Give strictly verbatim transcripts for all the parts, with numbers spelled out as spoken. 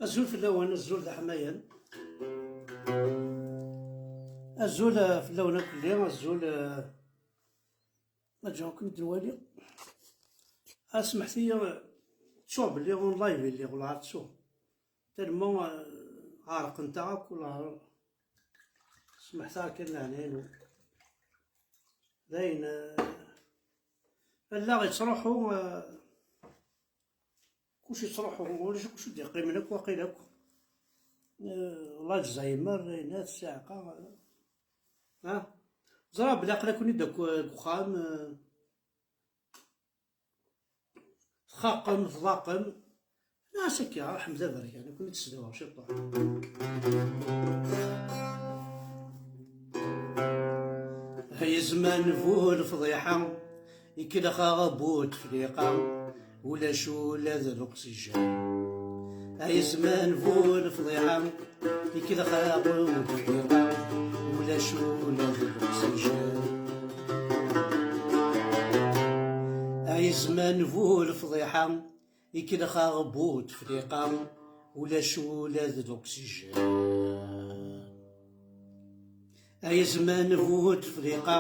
Azul fell-awen, azul d aḥmayan. Azul, eh, fell-awen akk-nni, azul, eh, ad ǧǧeɣ-ken ad nwali. Asmeḥt-iyi, ttuɣ belli en live i lliɣ, ur la ttuɣ. Tellement, eh, ɛerqent-aɣ akk, ur la, smeḥt-aɣ kan leɛnaya-nwen. Dayen, eh, allaɣ yettruḥu, eh, Kullec yettruḥu, ulac akk acu d-yeqqimen akk, waqil akk. Eh, l'Alzheimer, ayen-a, ssiɛqa, eh, ha? Ẓriɣ belli aql-aken-id akk, eh, deg uxxam, eh, txaqem, tḍaqem. Nniɣ-as akka, ṛuḥem d aberkan, ad ken-id-sdewɣeɣ ciṭuḥ. Ay zman bu lefḍiḥa, ikellex-aɣ bu tefliqa, ulac ula d l'oxygène. Ay zman bu lefḍiḥa, ikellex-aɣ bu tefliqa, ulac ula d l'oxygène. Ay zman bu lefḍiḥa, ikellex-aɣ bu tefliqa, ulac ula d l'oxygène. Ay zman bu tefliqa,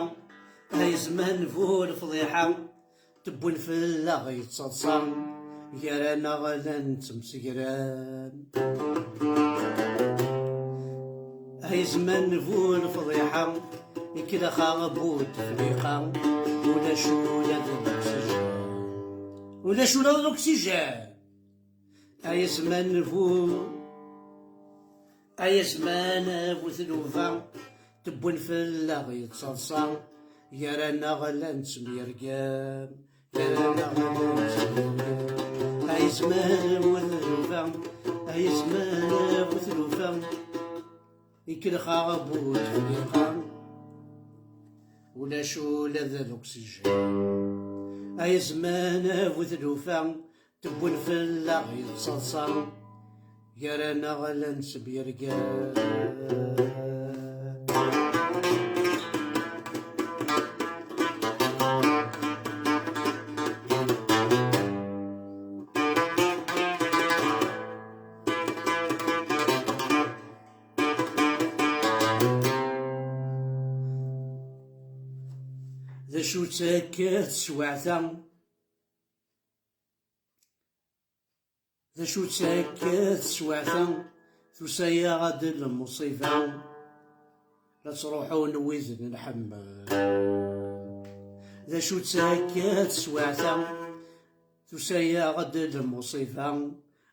ay zman bu lefḍiḥa, tewwin fell-aɣ yettaḍsa, gar-aneɣ la nettemsegran. Ay zman bu lefḍiḥa, ikellex-aɣ bu tefliqa, ulac ula d l'oxygène. Ulac ula d l'oxygène. Ay zman bu, ay zman bu tlufa, tewwin fell-aɣ yettaḍsa, gar-aneɣ la nettemyergam, gar-aneɣ la nettemyergam. Ay zman bu tlufa, ay zman bu tlufa, ikellex-aɣ bu tefliqa, ulac ula d l'oxygène. Ay zman bu tlufa, tewwin fell-aɣ yettaḍsa, gar-aneɣ la nettemyergam. D acu-tt akka teswiɛt-a? D acu-tt akka teswiɛt-a? Tusa-yaɣ-d lmuṣiba, la ttruḥun wid nḥemmel. D acu-tt akka teswiɛt-a? Tusa-yaɣ-d lmuṣiba,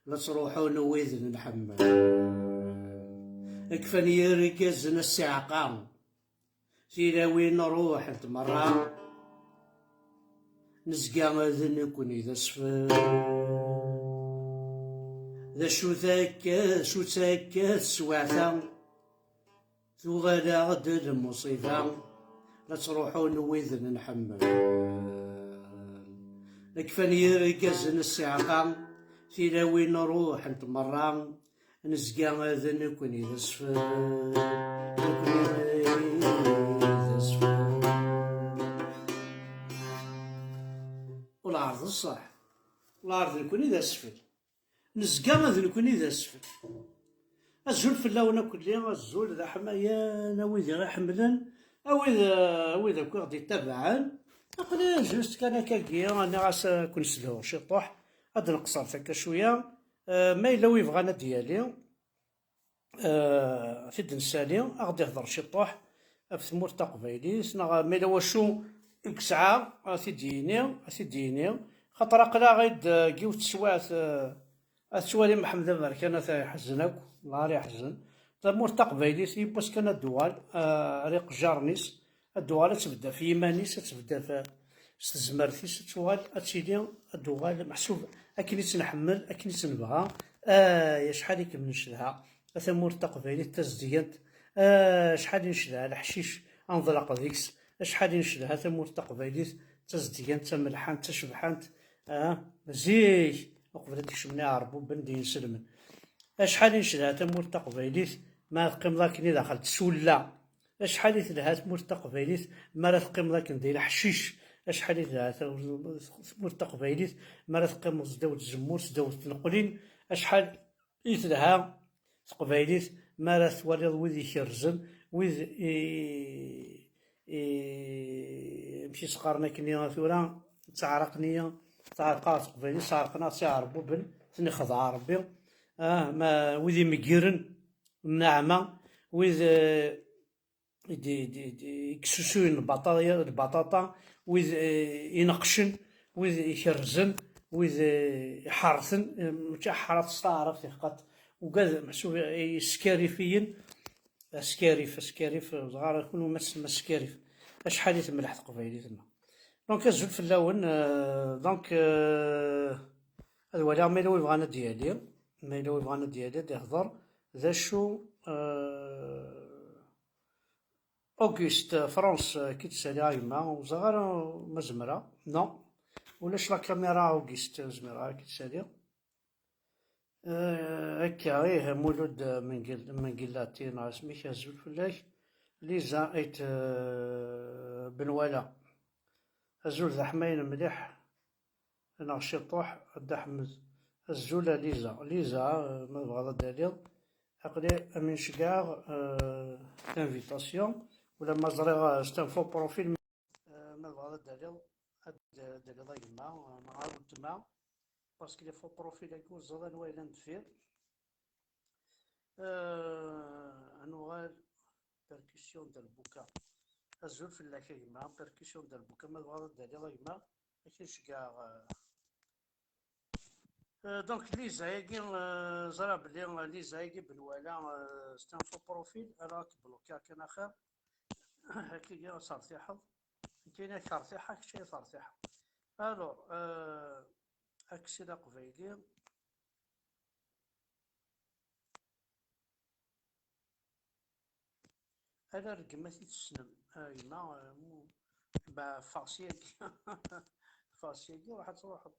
la ttruḥun wid nḥemmel. Kfan yirgazen ssiɛqa, tilawin ruḥent merra, nezga d nekkni d asfel. D acu-tt akka, d acu-tt akka teswiɛt-a? Tuɣal-aɣ-d lmuṣiba, la ttruḥun wid nḥemmel. Kfan yirgazen ssiɛqa, tilawin ruḥent merra, nezga d nekkni d asfel, nekkni d asfel. Ur ɛerḍ ṣṣeḥ, ur ɛerḍ nekkni d asfel. Nezga d nekkni d asfel. Azul fell-awen akkelli, azul d aḥmayan, a wid i ɣ-iḥemmlen, a wid, a wid akk i ɣ-d-ittabaɛen. Aql-i just kan akkagi, nniɣ-as ad ken-sdewɣeɣ ciṭuḥ, ad d-neqṣer takka cwiya. Eh, ma yella wi bɣan ad d-yali, eh, ad t-id-nsali, ad ɣ-d-ihder ciṭuḥ ɣef tmurt taqbaylit, neɣ ma yella wacu i yesɛa, ad t-id-yini, ad t-id-yini. Xaṭer aql-aɣ-id, eh, deg yiwet teswiɛt, eh, ad twali Mḥemmed Aberkan, ata iḥzen akk, lɛar iḥzen. Tamurt taqbaylit, yiwwas kan ad d-tuɣal, eh, ar iqejjaren-is, ad d-tuɣal ad tebda ɣef yiman-is, ad tebda ɣef, s tezmert-is, ad tuɣal, ad tili, ad d-tuɣal meḥsub akken i tt-nḥemmel, akken i tt-nebɣa. Ay, acḥal i kem-necedha, a tamurt taqbaylit tazedgant. Ah, acḥal i necedha leḥcic, ad neḍleq deg-s. Acḥal i necedha tamurt taqbaylit tazedgant, tamelḥant, tacebḥant. Ah, zik, uqbel ad d-kecmen iɛerbuben d yinselmen. Acḥal i necedha tamurt taqbaylit, ma teqqimeḍ akken i daxel tsulla. Acḥal i telha tmurt taqbaylit, mi ara teqqimeḍ akken di leḥcic. Acḥal i telha ta-, tmurt taqbaylit, mi ara teqqimeḍ sdaw tzemmurt, sdaw tneqlin. Acḥal I telha teqbaylit mi ara twaliḍ wid ikerrzen, wid i, i, amek i s-qqaren akkenni tura, ttaɛraqen-iyi, ttaɛraqeɣ ɣer teqbaylit, sseɛrqen-aɣ s iɛerbuben, ten-ixdeɛ Ṛebbi, ah, ma, wid imeggiren, nneɛma, wid, eh, i d-, i d-, i d-, i yessusuyen lbaṭa-, lbaṭaṭa, wid, eh, ineqqcen, wid ikerrzen, wid, eh, iḥerrten, eh, mačči ḥerret s taɛrabt, iḥeqqa-t. Ugad, meḥsub, eh, yeskarifiyen, askarif, askarif, ẓɣar, kunwi ma s-, ma skarif. Acḥal i temleḥ teqbaylit-nneɣ. Donc, azul fell-awen, euh, donc, euh, ad waliɣ ma yella wi bɣan ad d-yali, ma yella wi bɣan ad d-yali, ad d-ihḍer, d acu, euh, Auguste, France, euh, ki d-saliɣ a gma, ur ẓriɣ ara ma zemreɣ, non, ulac la caméra Auguste, ur zmireɣ ara ki d-saliɣ. Eh, akka, ih, Mulud, eh, Mengel-, Mengellati, neɣ asmi-k, azul fell-ak. Liza Ait, eh, Benwala. Azul d aḥmayen mliḥ, neɣ ciṭuḥ, a Dda Ḥmed. Azul a Liza. Liza, eh, ma tebɣiḍ ad d-taliḍ, aql-i am nceggeɛ, eh, l'invitation, ulamma ẓriɣ, eh, c'est un faux profil, eh, ma tebɣiḍ ad d-taliḍ, ad d-, ad d-taliḍ a gma, eh, neɣ a weltma. Parce que les faux profils-agi ur ẓriɣ anwa yellan deffir. Euh, ad nuɣal percussion d lbuka. Azul fell-ak a gma, percussion d lbuka, ma tebɣiḍ ad d-taliḍ a gma, ad k-in-ceggɛeɣ, euh. Euh, donc Liza-agi, euh, ẓriɣ belli, euh, Liza-agi Benwala, euh, c'est un faux profil, alors ad k-bloquer kan axir. Akkagi ad tertiḥeḍ. Nekkini ad k-rtiḥeɣ, kečč ad tertiḥeḍ. Alors, euh, Aksel aqbayli. Ala rregmat i tessnem, a gma, eh, mu-, ba, ffeɣ syagi. Ffeɣ syagi, ruḥ ad truḥeḍ.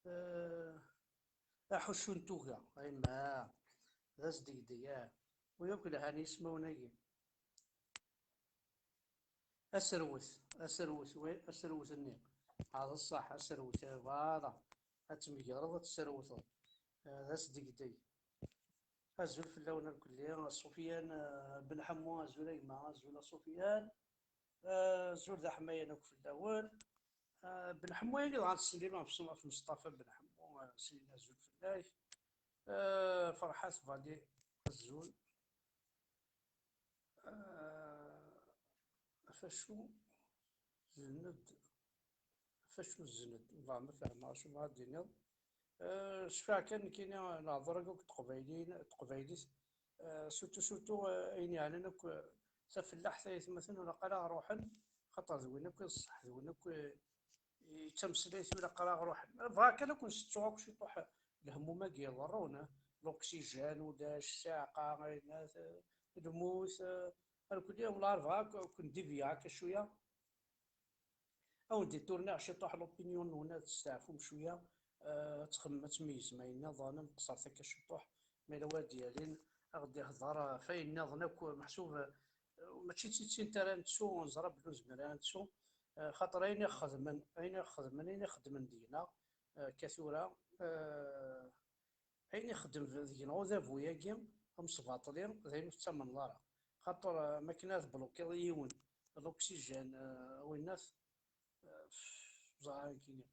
Eh, aḥuccu n tuga, a yemma, d asdegdeg, ah. U yakk lhan yismawen-agi. Aserwet, aserwet, wi-, aserwet-nni. Ah, d ṣṣeḥ, aserwet, eh, voilà. Ad tmegreḍ, ad tesserwteḍ. Eh, d asdegdeg. Azul fell-awen irkelli, a Sufyan, eh, Ben Ḥemmu, azul a gma, azul a Sufyan. Eh, azul d aḥmayan akk fell-awen. Eh, Ben Ḥemmu, yagi dɣa nettsellim ɣef Mustafa Ben Ḥemmu, eh, sin azul fell-ak. Eh, Ferḥat Vali, azul. Eh, ɣef acu zzen-d, ɣef acu zzen-d, ur fehmeɣ acu bɣa ad d-tiniḍ. Eh, cfiɣ kan nekkini lehdur-agi akk teqbayliyin, teqbaylit, eh, surtout, surtout, eh, ayen yeɛnan akk, eh, tafellaḥt ay atmaten, ur ilaq ara ad ruḥen, xaṭer d win akk i d ṣṣeḥ, d win akk, eh, yettameslay tura aql-aɣ ruḥen. Bɣiɣ kan ad ken-settuɣ akk ciṭuḥ lehmum-agi iḍerrun, eh, l'oxygène, ulac, ssiɛqa, ayennat, eh, lmut, eh, nekkni wellah bɣiɣ ad ken-dévier akka cwiya. Ad wen-détourniɣ ciṭuḥ l'opinion-nwen, ad testeɛfum cwiya, eh, ad txemmem, ad tmeyyzem ayen nniḍen, ad nqeṣṣret akka ciṭuḥ, ma yella wa d-yalin, ad ɣ-d-ihḍer ɣef ayen nniḍen akk, meḥsub, eh, mačči d tittint ara nettu, neẓra belli ur nezmir ara nettu, eh, xaṭer ayen i ɣ-xedmen, ayen i ɣ-xedmen, ayen i xeddmen deg-neɣ, eh, akka tura, eh, ayen i xeddem deg-neɣ udabu-agi amesbaṭli, d ayen ur tettamneḍ ara. Xaṭer, eh, ma akken ad tblukiḍ yiwen, l'oxygène, eh, winnat, eh, ẓer ayen k-iniɣ.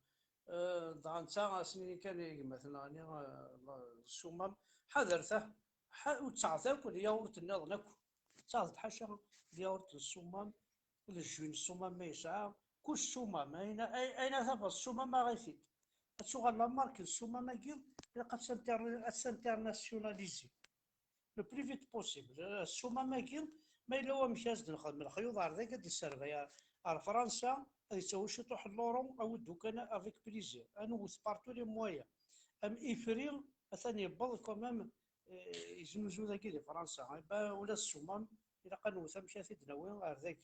Eh, dɣa netta, ass-nni kan i gma-tneɣ-nni, eh, ssumam. Ḥadret, ah, ḥa-, ur ttaɣet akk lyawurt nniḍen akk. Ttaɣet-d ḥaca lyawurt n ssumam, d jus n ssumam ma yesɛa, kullec ssumam. Ayen, ay-, ayen ara tafeḍ ssumam, aɣ-it-id. Ad tuɣal la marque n ssumam-agi, ilaq ad s-inter-, ad s-internationaliser le plus vite possible. Eh, ssumam-agi, ma yella wamek ad s-d-nexdem lexyuḍ ar dagi, ad d-iservay ar, ar Fransa, ad yettawi ciṭuḥ n l'euro, awi-d ukan avec plaisir. Ad newwet par tous les moyens. Am ifri, atan yewweḍ quand même, eh, yeznuzu dagi di Fransa. Eh ben, ula d ssumam, ilaq ad newwet amek ad t-id-nawi ar dagi.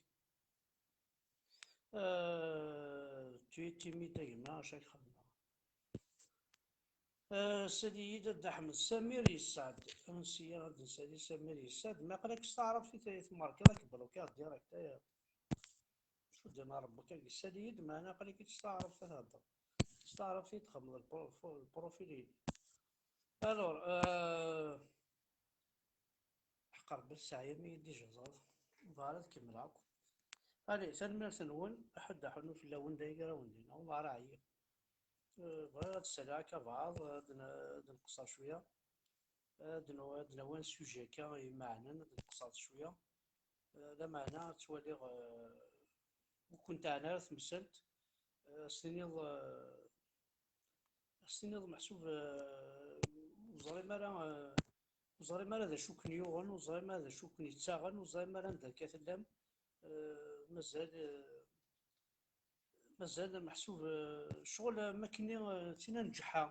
Euh, tu es timide a gma, chaque fois. Euh, sali-yi-d a Dda Ḥmed, Samir Yesɛed. Ansi-ya ad nsali Samir Yesɛed? Ma aql-ak s taɛrabt i t-, i tmerkeḍ, ad k-blokiɣ direct, aya. Cudden rebk-agi, sali-yi-d, meɛna aql-ik s taɛrabt ad thedreḍ. S taɛrabt i d-txedmeḍ lpro-, lprofil-inek. Alors, euh, ḥqer bas sɛaya mi déjà ẓad. Bɣar ad kemmleɣ akk. Allez, tanemmirt-nwen, aḥuddu aḥunnu fell-awen, d aygar awen-d-iniɣ, ur bɣar ɛyiɣ. Euh, bɣiɣ ad d-ssaleɣ akka bɛaḍ, ad n-, ad nqeṣṣer cwiya. Ad n-, ad d-nawi sujet akka imeɛnen, ad nqeṣṣer cwiya. Euh, lameɛna ad twaliɣ, euh, ur kent-teɛni ara temsalt. Euh, ad s-tiniḍ, euh, ad s-tiniḍ meḥsub, eh, ur ẓrim ara, eh, ur ẓrim ara d acu ken-yuɣen, ur ẓrim ara d acu ken-yettaɣen, ur ẓrim ara anda akka tellam. Eh, mazal, eh, mazal meḥsub, eh, ccɣel am akkenni, eh, d tin aneǧǧeḥ-a.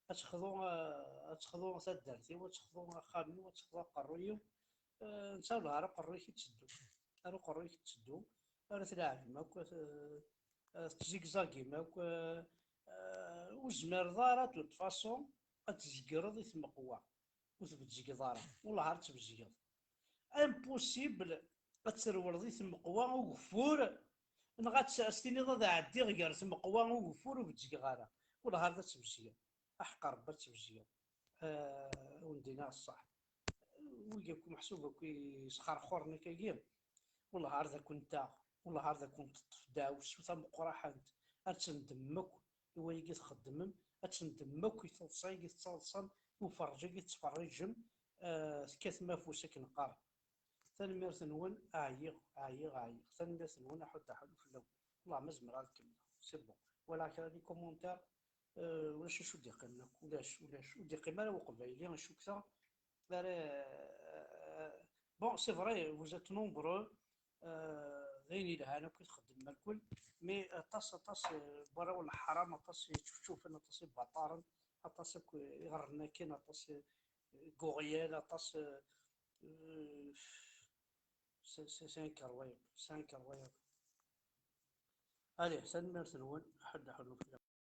Ad texḍu, eh, ad texḍu taddart-iw, ad texḍu axxam-iw, ad texḍu aqerruy-iw. Eh, netta wellah ar uqerruy-ik i tetteddu. Ar uqerruy-ik i tetteddu. Ar tleɛbem akk, eh, eh, tetzigzagim akk, eh, eh, ur tezmireḍ ara de toute façon ad tzegreḍ i tmeqwa. Ur tbezgeḍ ara. Wellah ar tbezgeḍ. Impossible ad trewleḍ i tmeqwa ugeffur, neɣ ad s-tiniḍ ad ɛeddiɣ gar tmeqwa ugeffur ur bezgeɣ ara. Wellah ar ad tbezgeḍ. Aḥeqq Rebbi ad tbezgeḍ. Ah, ur d-iniɣ ṣṣeḥ. Wigi akk meḥsub akk yesxerxuren akkagi, wellah ar d akent-taɣ, wellah ar d akent-teṭṭef ddeɛwessu tameqqraḥant, ad tendem akk i wayagi txeddmem, ad tendem akk i teḍsa-agi tettaḍsam, i uferrej-agi tettferriǧem, ah, tekkatem afus akken qqaren. Tanemmirt-nwen, ɛyiɣ, ɛyiɣ, ɛyiɣ. Tanemmirt-nwen, aḥuddu aḥunnu fell-awen. Wellah ma zemreɣ ad kemmleɣ. C'est bon. Walaɣ kra n les commentaires, euh, ulac acu d-iqqimen akk. Ulac, ulac. Ur d-iqqim ara uqbayli, cukkeɣ. Ara, euh, bon, c'est vrai, vous êtes nombreux. Euh, d ayen yelhan akk i txeddmem alkul. Mais aṭas, aṭas, euh, n warraw n leḥram, aṭas i ččefčufen, aṭas ibaṭaren, aṭas akk iɣerren akken, aṭas, euh, n uɣyal, aṭas, euh, euh, c'est, c'est, c'est incroyable, c'est incroyable. Allez, tanemmirt-nwen, aḥuddu aḥunnu fell-awen.